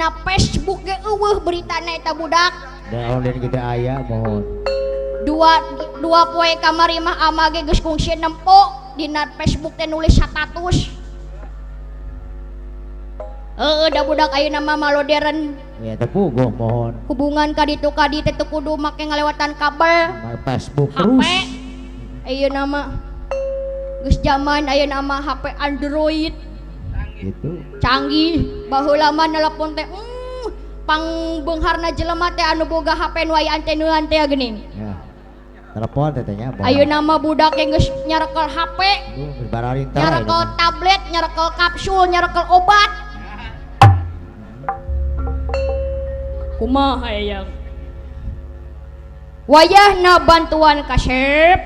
Dina Facebook ge eueuh beritana eta budak. Da online kita aya mohon. Dua poe kamari mah ama ge geus kungsi nempo dina Facebook teh nulis status. Heeh da budak ayeuna mah modern. Ya teu puguh mohon. Hubungan ka ditu ka dieu teh teu kudu make ngalewatan kabel. Facebook terus. HP. Ayeuna mah geus zaman ayeuna mah HP Android. Gitu. Canggih. Baheula mah nelpon teh pangbeungharna jelema teh anu boga HP nu aya anteneun teh geuning. Ya. Telepon teh nya. Ayeuna mah budak ge geus nyarekel HP. Nyarekel tablet, nyarekel kapsul, nyarekel obat. Kumaha eyang? Wayahna bantuan kasep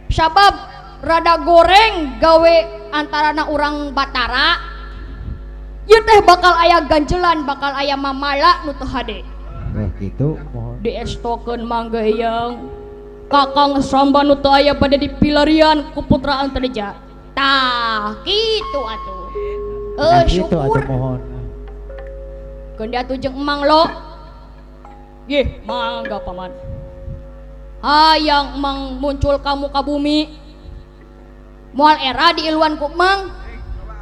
sabab rada goreng gawe antarana urang Batara. Ieu teh bakal aya ganjelan, bakal aya mamala nu teu hade. Gitu mohon. Diestokeun mangga eyang. Kakang Samba nu teu aya bade dipilarian ku putra Antareja. Tah kitu atuh. Syukur. Atuh mohon. Keun diatuh jeung Emang lo. Yeh, mangga paman. Hayang Emang muncul ka muka bumi. Moal era diiluan ku Emang.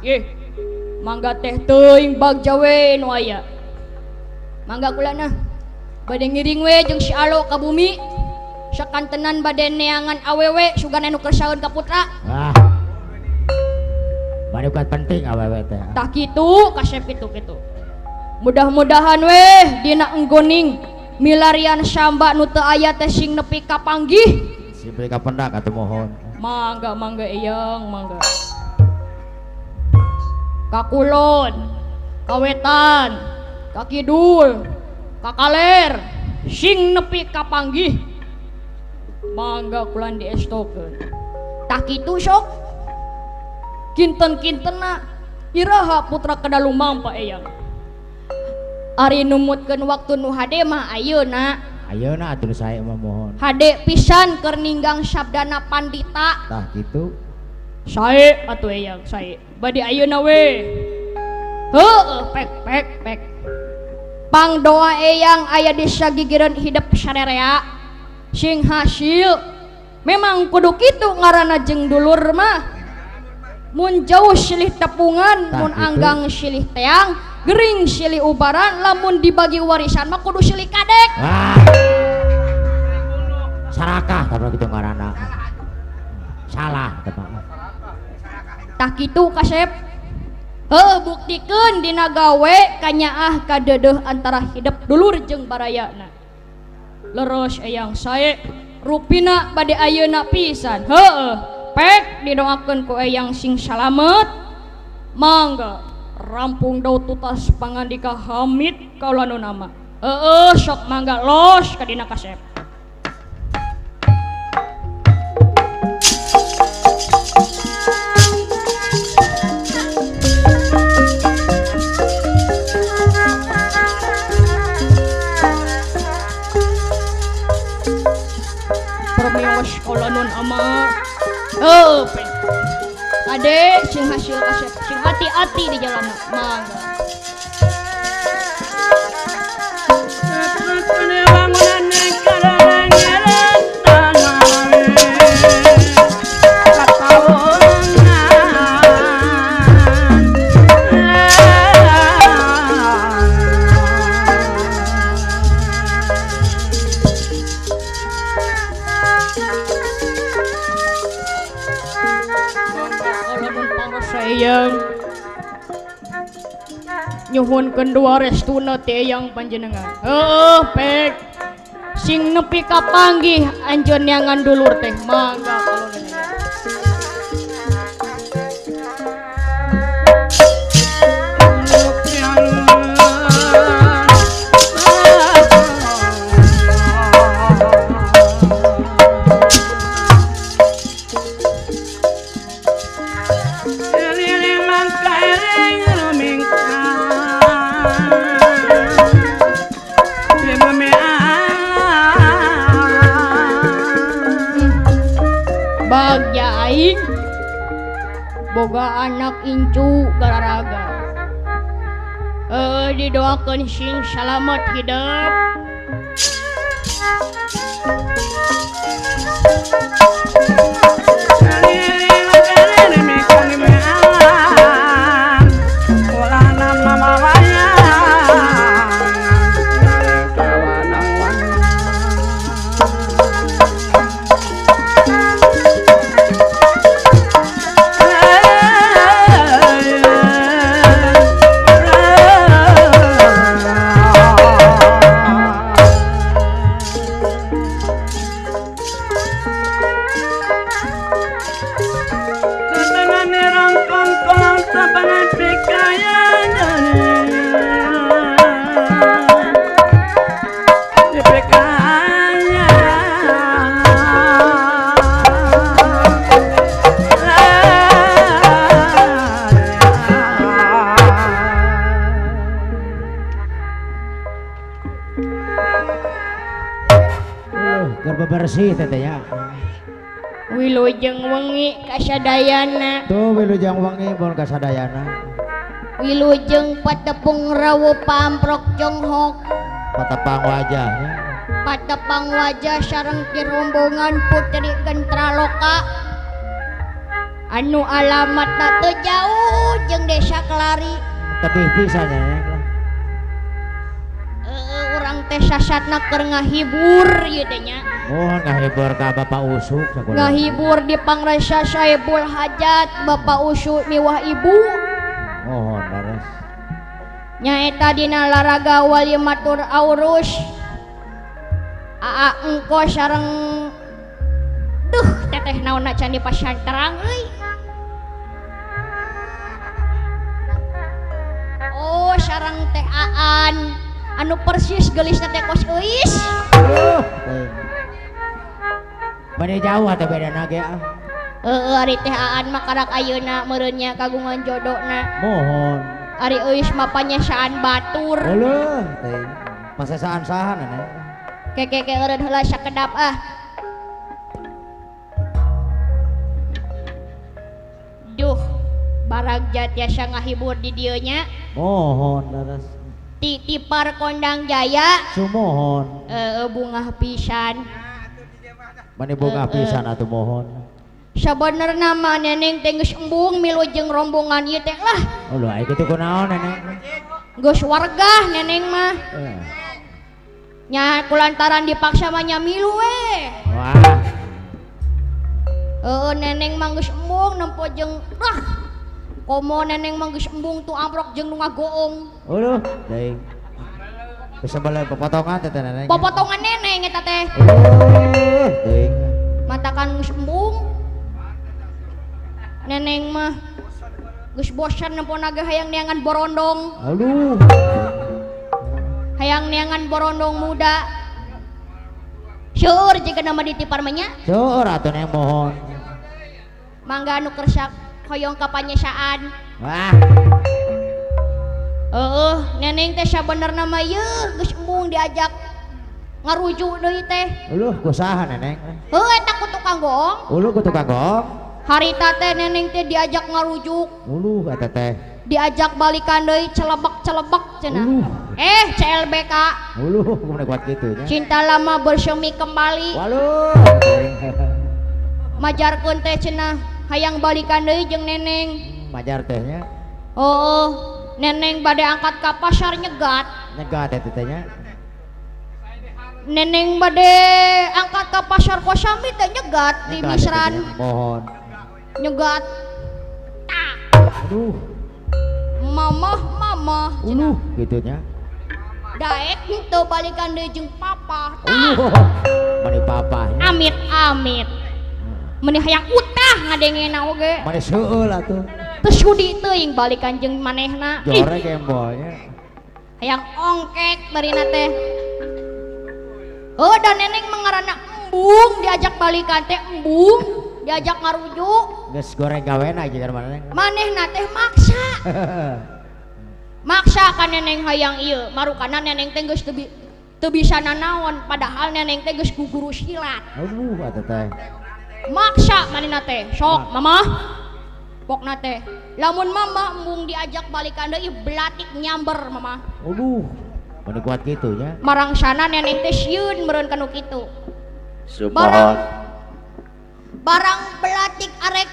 Yeh, mangga teh teuing bagja we nu aya. Mangga kula nah. Bade ngiring we jeung si Alo ka bumi. Sakantenan bade neangan awewe sugan anu kersaeun ka putra. Ah. Bade kuat penting awewe teh. Tah kitu kasep kitu kitu. Mudah-mudahan weh dina enggoning milarian Samba nu teu aya teh sing nepi ka panggih. Sing nepi ka pendak atuh mohon. Mangga mangga eyang mangga. Ka kulon, ka wetan, ka kidul, ka kaler, sing nepi ka panggih. Mangga kula diestokeun. Tah kitu sok. Kinten-kintenna iraha putra kadalumang Pak Eyang. Ari numutkeun waktu nu hade mah ayeuna. Ayeuna atuh sae mah mohon. Hade pisan keur ninggang sabdana pandita. Tah kitu. Sae atuh eyang sae. Bade ayeuna we. Heueuh pek pek pek. Pangdoa eyang aya di sagigireun hidep sarerea. Sing hasil. Memang kudu kitu ngaranna jeung dulur mah. Mun jauh silih tepungan, mun anggang silih teang, gering silih ubaran, lamun dibagi warisan mah kudu silih kadek. Wah. Sarakah kalau gitu ngaranna. Salah teh mah. Tah kitu kasep. Heuh buktikeun dina gawe kanyaah kadeudeuh antara hidep dulur jeung barayana. Leres eyang sae rupina bade ayeuna pisan. Heueuh. Pek didoakeun ku eyang sing salamet. Mangga rampung dau tutas pangandika Hamid kaula nu nama. Heueuh sok mangga los ka dina kasep. Permios kaula nun ama. Oh, pek. Ade sing hasil kasep, sing hati-hati di jalan mangga. Nyuhunkeun dua restuna ti eyang panjenengan. Heueuh pek. Sing nepi ka panggih anjeun neangan dulur teh mangga kalon. Bagja aing boga anak incu gararaga. Didoakeun sing salamet hidup. Bersih teteh ya. Wilujeng wengi kasadayana. Tuh wilujeng wengi mun kasadayana. Wilujeng patepung rawuh pamprok jonghok. Patepang wajah. Patepang wajah sareng ti rombongan Putri Gentraloka. Anu alamatna teu jauh jeung desa Kelari. Tebih pisan nya. Urang teh sasatna keur ngahibur ieu teh nya. Oh, ngahibur ka Bapak Usuk sakuliah. Ngahibur di Pangresa Saibul Hajat Bapak Usuk miwah ibu. Oh, leres. Nyaeta dina laraga walimatur aurus. Aa engko sareng duh teteh naonna can dipasanterang euy. Oh, sareng teh Aan anu persis geulisna teh kos euis. Bade jauh atau bedana ge ah. Heeh, ari teh Aan mah karak ayeuna meureun nya kagungan jodona. Mohon. Ari euis mah panyesaan batur. Leuh, teh. Pasesaan saha nenek? Keke ke eureun heula sakedap ah. Duh, baragja tiasa ngahibur di dieu nya. Mohon leres. Titipar Kondang Jaya. Sumohon. Bungah pisan. Mani bunga pisan atuh mohon. Sabenerna mah neneng teh geus embung milu jeung rombongan ieu teh lah. Oh lho, aya kitu kunaon neneng? Geus wargah neneng mah. Nya kulantaran dipaksa mah nya milu we. Wah. Heeh, neneng mah geus embung nempo jeung lah. Komo neneng mah geus embung tuh amprok jeung nu ngagoong. Aduh, deui. Bisa balik pepotongan teh neneng. Pepotongan neneng eta teh. Teuing. Matakan geus embung. Neneng mah geus bosan nempo naga hayang neangan borondong. Aduh. Hayang neangan borondong muda. Seueur jiga nama ditipar mah nya. Seueur atuh neng mohon. Mangga anu kersa hoyong ka panyesaan. Wah. Heeh, neneng teh sabenerna mah yeuh geus embung diajak ngarujuk deui teh. Uluh, ku saha neneng? Heuh, eta ku tukang goong. Uluh ku tukang goong. Harita teh neneng teh diajak ngarujuk. Uluh eta teh. Diajak balikan deui celebek-celebek cenah. CLBK. Uluh, kumaha kuat kitu nya. Cinta lama bersemi kembali. Waluh. Majarkeun teh cenah hayang balikan deui jeung neneng. Majar teh nya. Heeh. Neneng bade angkat ka pasar nyegat. Nyegat eta teh nya. Neneng bade angkat ka pasar Kosambi teh nyegat di Misran. Mohon. Nyegat. Tah. Aduh. Mamah mamah. Uluh kitu nya. Daek henteu balikan deui jeung papa. Tah. Mani papa nya. Amit amit. Meni hayang utah ngadengena oge. Mani seueul atuh. Teu sudi teuing balikan jeung manehna. Jore gembolnya. Hayang ongkek barina teh. Oh, dan neneng mengarana embung diajak balikan teh embung, diajak ngarujuk. Geus goreng gawena jeung manehna. Manehna teh maksa. Maksa ka neneng hayang ieu, marukana neneng teh geus teu bisa nanaon padahal neneng teh geus guguru silat. Aduh, atuh teh. Maksa manehna teh. Sok, Mamah. Pokna teh lamun mama embung diajak balikan deui belatik nyamber mama. Aduh, meni kuat kitu nya. Marangsana neneng teh sieun meureun kanu kitu. Sumuhun. Barang belatik arek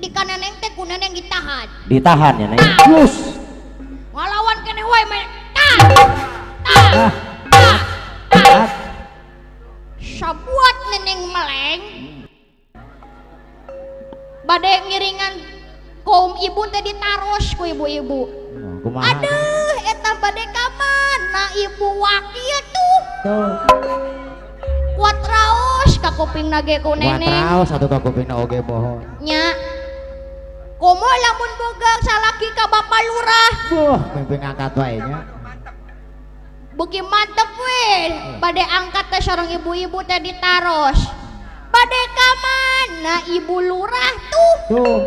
di ka neneng teh ku neneng ditahan. Ditahan ya, Neng. Yus. Ngalawan keneh wae mah. Tah. Tah. Ah. Tah. Tah. Ah. Sabuat neneng meleng. Bade ngiringan kaum ibu teh ditaros ku ibu-ibu. Oh, kumaha? Aduh, eta bade ka mana ibu wakil tuh? Tuh. Kuat raos ka kupingna ge ku Kuat neneng. raos atuh ka kupingna oge bohong. Nya. Komo lamun boga salaki ka bapak lurah. Wah, mimpi ngangkat wae nya. Beuki mantep we. Bade angkat teh sareng ibu-ibu teh ditaros. Bade ka mana ibu lurah tuh? Tuh.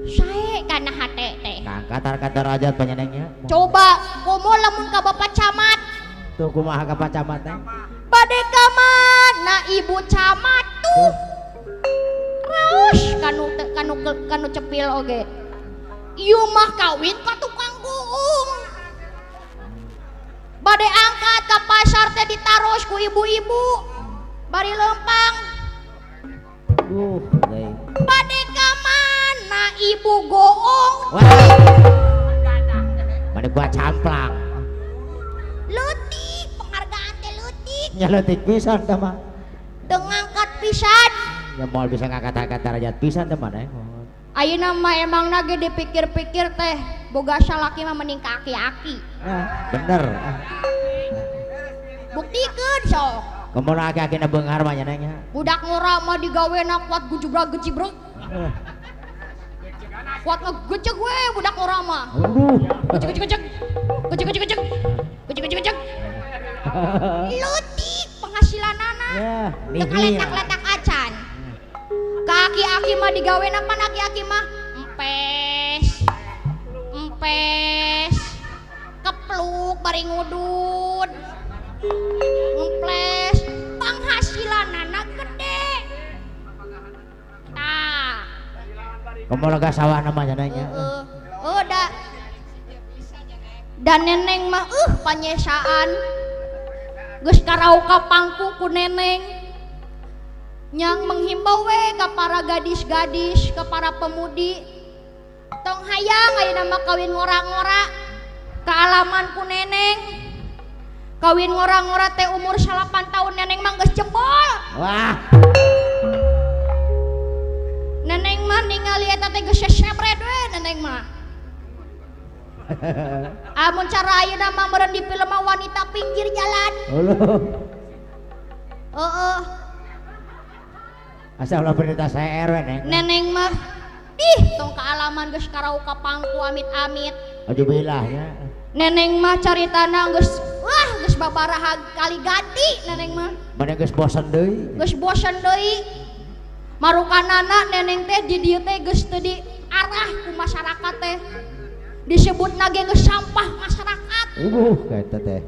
Sae kana hate teh. Ngangkat harkat derajat panjenengannya. Coba komo lamun ka bapak camat. Tuh kumaha ka Pak Camat teh? Bade ka mana ibu camat tuh? Raos kanu kanu kanu cepil oge. Ieu mah kawin ka tukang goong. Bade angkat ka pasar teh ditaros ku ibu-ibu. Bari lempang. Duh, deui. Bade ka mana ibu goong? Wah. Mane kuat camplang. Leutik penghargaan teh leutik. Nya leutik pisan teh mah. Teu ngangkat pisan. Ya moal bisa ngangkat-angkat derajat pisan teh mah Neng. Ayeuna mah emangna ge dipikir-pikir teh boga salaki mah mending ka aki-aki. Ah, bener. Ah. Buktikeun sok. Komo aki-akina beunghar mah nya Neng nya. Budak ngora mah digawena kuat gujubrag gecibreg. Kuat ngegecek we budak ngora mah. Aduh. Gecek gecek gecek. Gecek gecek gecek. Gecek gecek gecek. Leutik penghasilanana. Ya, Teu nihil. kaletak-letak acan. Ka aki-aki mah digawena pan aki-aki mah empes. Empes. Kepluk bari ngudud. Ngemples, penghasilanana gede. Tah. Komo lega sawah mah nya Neng nya. Heeh. Oh, da. Dan neneng mah panyesaan. Geus karauka pangku ku neneng. Yang menghimbau we ka para gadis-gadis, ka para pemudi. Tong hayang ayeuna mah kawin ngora-ngora. Kaalaman ku neneng. Kawin ngora-ngora teh umur 8 tahun neneng mah geus jebol. Wah. Neneng mah ningali eta teh geus sesebred we neneng mah. Amun cara ayeuna mah meureun di film mah wanita pinggir jalan. Uluh. Heeh. Asa ulah berita saya we Neng. Neneng mah ih tong kaalaman geus karauka pangku amit-amit. Ajubillah nya. Neneng mah caritana geus wah geus babaraha kali ganti neneng mah. Mana geus bosen deui. Geus bosen deui. Marukanana neneng teh di dieu teh geus teu diarah ku masyarakat teh. Disebutna ge geus sampah masyarakat. Eta teh.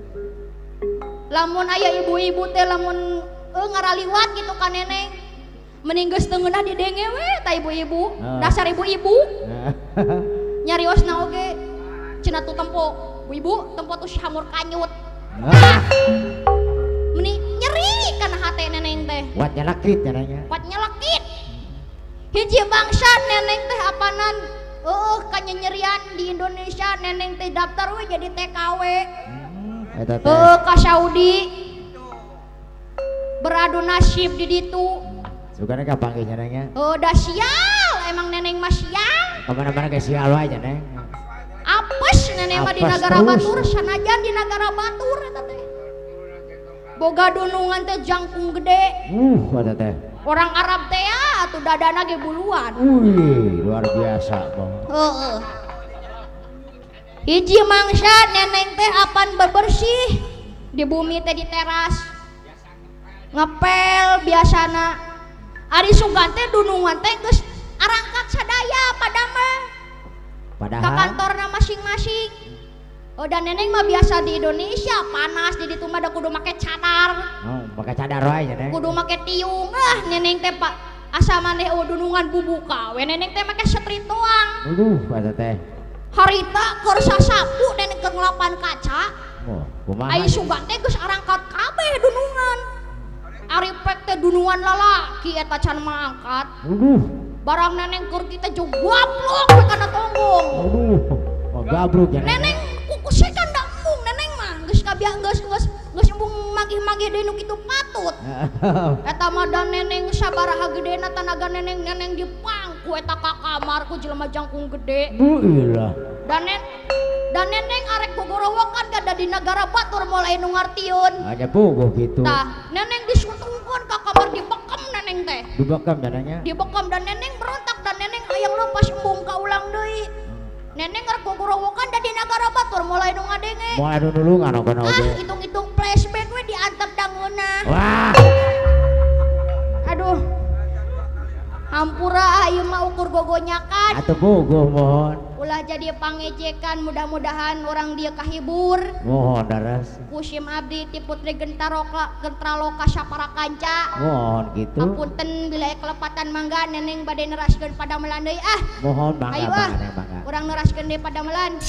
Lamun aya ibu-ibu teh lamun ngaraliwat gitu ka neneng. Mending geus teu ngeunah didenge we ta ibu-ibu. Dasar ibu-ibu. Nyariosna oge cenah tuh tempo. Bu ibu tempo tuh hamur kanyut. Meni nyeri kana hate neneng teh. Kuat nyelekit nya. Kuat nyelekit. Hiji bangsa neneng teh apanan kanyenyerian di Indonesia neneng teh daftar we jadi TKW. Eta teh. Ka Saudi. Beradu nasib di ditu. Sugana kapanggih nya Neng nya. Da sial emang neneng mah sial. Kemana-mana ge sial wae nya Neng. Apes neneng mah di nagara batur sanajan di nagara batur eta teh. Boga dunungan teh jangkung gede. Eta teh. Orang Arab teh ya atuh dadana ge buluan. Wih, luar biasa bang. Heeh. Hiji mangsa neneng teh apan bebersih di bumi teh di teras. Ngepel biasana. Ari sugan teh dunungan teh geus arangkat sadaya padamel. Padahal ka kantorna masing-masing. Oh, dan neneng mah biasa di Indonesia panas di ditu mah da kudu make cadar. Oh, make cadar wae nya Neng. Kudu make tiung. Ah, neneng teh Pak Asa maneh eueuh dunungan bubuka we neneng teh make setritoang. Aduh, eta teh. Harita keur sasapu neneng keur ngelapan kaca. Oh, kumaha? Ai sugan teh geus arangkat kabeh dunungan. Ari pek teh dunungan lalaki eta can mangkat. Aduh. Barang neneng keur kita jeung gablok we kana tonggong. Aduh, oh, gablok ya neneng. Kukusekan da embung neneng mah geus kabia geus geus geus embung magih-magih deui nu kitu patut. Eta mah da neneng sabaraha gedena tanaga neneng neneng dipangku eta ka kamar ku jelema jangkung gede. Bu ilah. Dan neneng arek gogorowokan kada di nagara batur mulai nu ngartieun. Aya puguh kitu. Tah, neneng disuntungkeun ka kamar dibekem neneng teh. Dibekem dananya? Dibekem dan neneng berontak dan neneng hayang lepas embung ka ulang deui. Neneng arek gogorowokan da di nagara batur mulai nu ngadenge. Mulai nu nulungan kana oge. Ah, hitung-hitung flashback we diantep dangeunah. Wah. Aduh. Hampura ieu mah ukur gogonyakan. Atuh puguh mohon. Ulah jadi pangejekan, mudah-mudahan orang dia kahibur. Mohon daras. Kusim abdi ti Putri Gentaroka Gentraloka sapara kanca. Mohon gitu. Hapunten bila kelepatan mangga neneng bade neraskeun padamelan deui ah. Mohon mangga. Ayo ah. Urang neraskeun deui padamelan.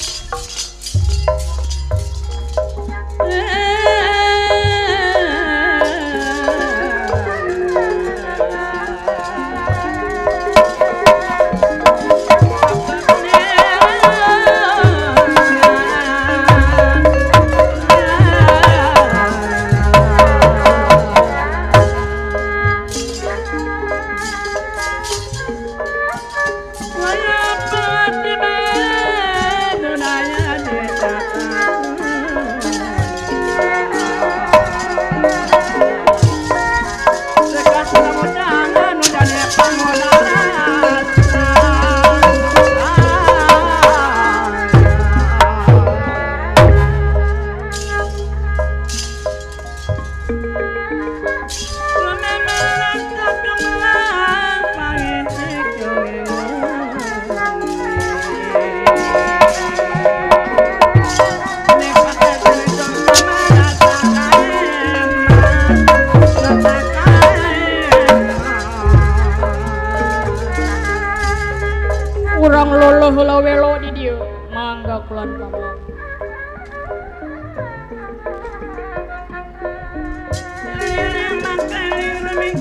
Urang loloh heula welo di dieu mangga kulan pamong.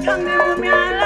Kang di bumi.